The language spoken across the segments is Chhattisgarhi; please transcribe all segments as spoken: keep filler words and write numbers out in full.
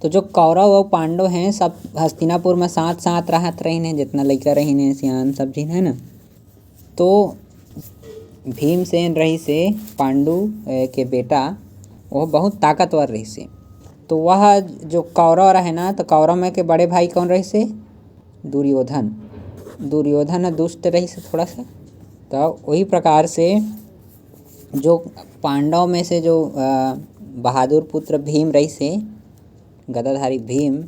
तो जो कौरव अउ पांडव हैं, सब हस्तिनापुर में साथ साथ रहत रहिन हे, जितना लइका रहिन हे, सियान सब झिन, है ना। तो भीमसेन रहिस हे पांडु, ए, के बेटा, वो बहुत ताकतवर रहिस हे। तो वह जो कौरव रहे ना, तो कौरव में के बड़े भाई कौन रहिस हे? दुर्योधन। दुर्योधन ह दुष्ट रहिस हे थोड़ा सा। तो वही प्रकार से जो पांडव में से जो, अ, बहादुर पुत्र भीम रहिस हे, गदाधारी भीम,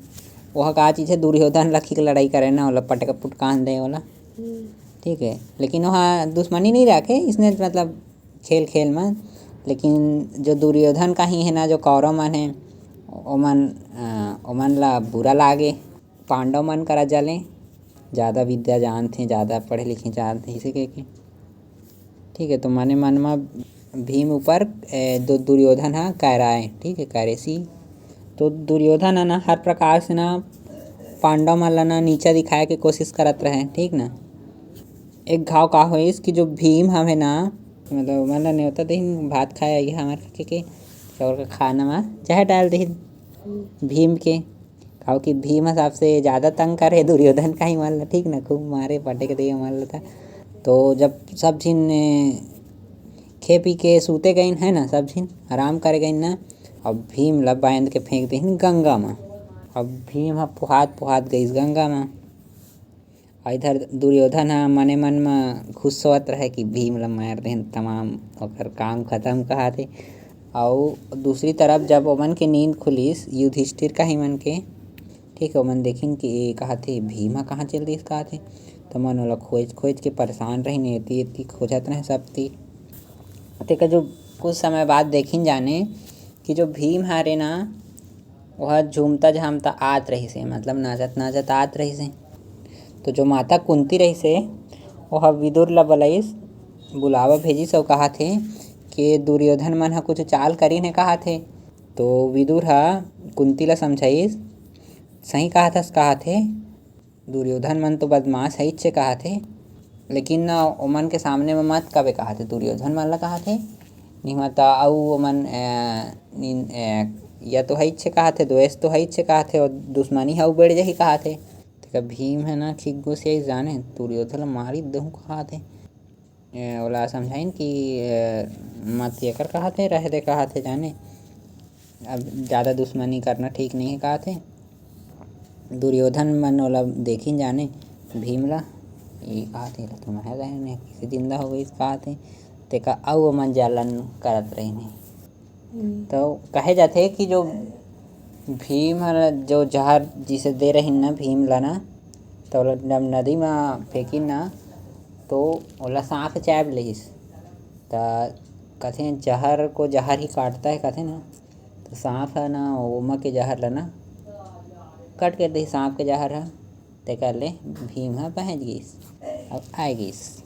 वह का चीज हे, दुर्योधन लखी के लड़ाई करे ना, ओला पटक पुटकान दे ओला। ठीक है, लेकिन वह दुश्मनी नहीं रखे इसने, मतलब खेल खेल में। लेकिन जो दुर्योधन का ही है ना, जो कौरव मन है, ओमन, अ, ओमन ला बुरा लागे। पांडव मन करा जले, ज़्यादा विद्या जानथे, ज़्यादा पढ़े लिखे जानथे, इसे कह के। ठीक है, तो मने मन में भीम ऊपर, ए, दु-, दुर्योधन हा कैराए, ठीक है, कैरेसी। तो दुर्योधन है ना, हर प्रकार से ना पांडव मन ला ना नीचा दिखाए के कोशिश करत रहे, ठीक ना। एक घाव का होइस कि जो भीम हवे ना, मतलब मन ला नेवता देहिन, भात खाए आइए हमारे के, के और का खाना में जहर डाल देहिन भीम के। काबर कि भीम ह सबसे ज्यादा तंग करे दुर्योधन का ही मन ला, ठीक ना, खूब मारे पटक दे मन ला। तो जब सब झिन, ए, खे पी के सूते गइन है ना, सब झिन आराम करे गइन ना, अब भीम ला बांध के फेंक देहिन गंगा में। अब भीम ह पुहात पुहात गइस गंगा में। अउ इधर दुर्योधन ह मने मन म खुश होवत रहे कि भीम ल मार देहन, तमाम ओकर काम खतम कहाथे। अउ दूसरी तरफ जब ओमन के नींद खुलिस, युधिष्ठिर का ही मन के, ठीक है, ओमन देखिन कि ए कहाथे, भीम ह कहाँ चल दिस कहाथे। त मन ओला खोज खोज के परेशान रहिन, एती एती खोजत रहे सब ती। तेकर जो कुछ समय बाद देखिन जाने कि जो भीम हरे ना, ओह झूमता झामता आत रहिस हे, मतलब नाचत नाचत आत रहिस हे। तो जो माता कुंती रहिस हे, ओह विदुर ला बलाइस, बुलावा भेजिस अउ कहाथे कि दुर्योधन मन ह कुछ चाल करिन हे कहाथे। तो विदुर ह कुंती ला समझाइस, सही कहाथस कहाथे, दुर्योधन मन तो बदमाश हइच हे कहाथे, लेकिन ना ओमन के सामने म मत कबे कहाथे, दुर्योधन मन ला कहाथे। निहमा त अउ ओमन, अ, निन-, अ, या तो हइच हे कहाथे, द्वेष तो हइच हे कहाथे, अउ दुश्मनी ह अउ बढ़ जाही कहाथे। तेकर भीम ह ना खिक गोसियाइस जाने, दुर्योधन ला मारी देहूँ कहाथे। ए, ओला समझाइन कि, ए, मत एकर कहाथे, रहे दे कहाथे जाने, अब ज़्यादा दुश्मनी करना ठीक नहीं है कहाथे। दुर्योधन मन ओला देखिन जाने भीम ला, ये कहाथे, "एला तो मैं जाने, किसे जिंदा हो गइस?" कहाथे, तेका अउ ओमन जलन करत रहिन हे। तो कहे जाथे कि जो भीम हर जो जहर जिसे दे रहिन ना भीम ला ना, तो ओला जब नदी में फेंकिन ना, तो ओला सांप चाब लेहिस। त कथे, "जहर को जहर ही काटता है," कथे ना। तो सांप ह ना, ओमा के जहर ला ना, कट कर दे सांप के जहर ह, तेकर ले भीम ह पहुँच गिस, अब आ गिस।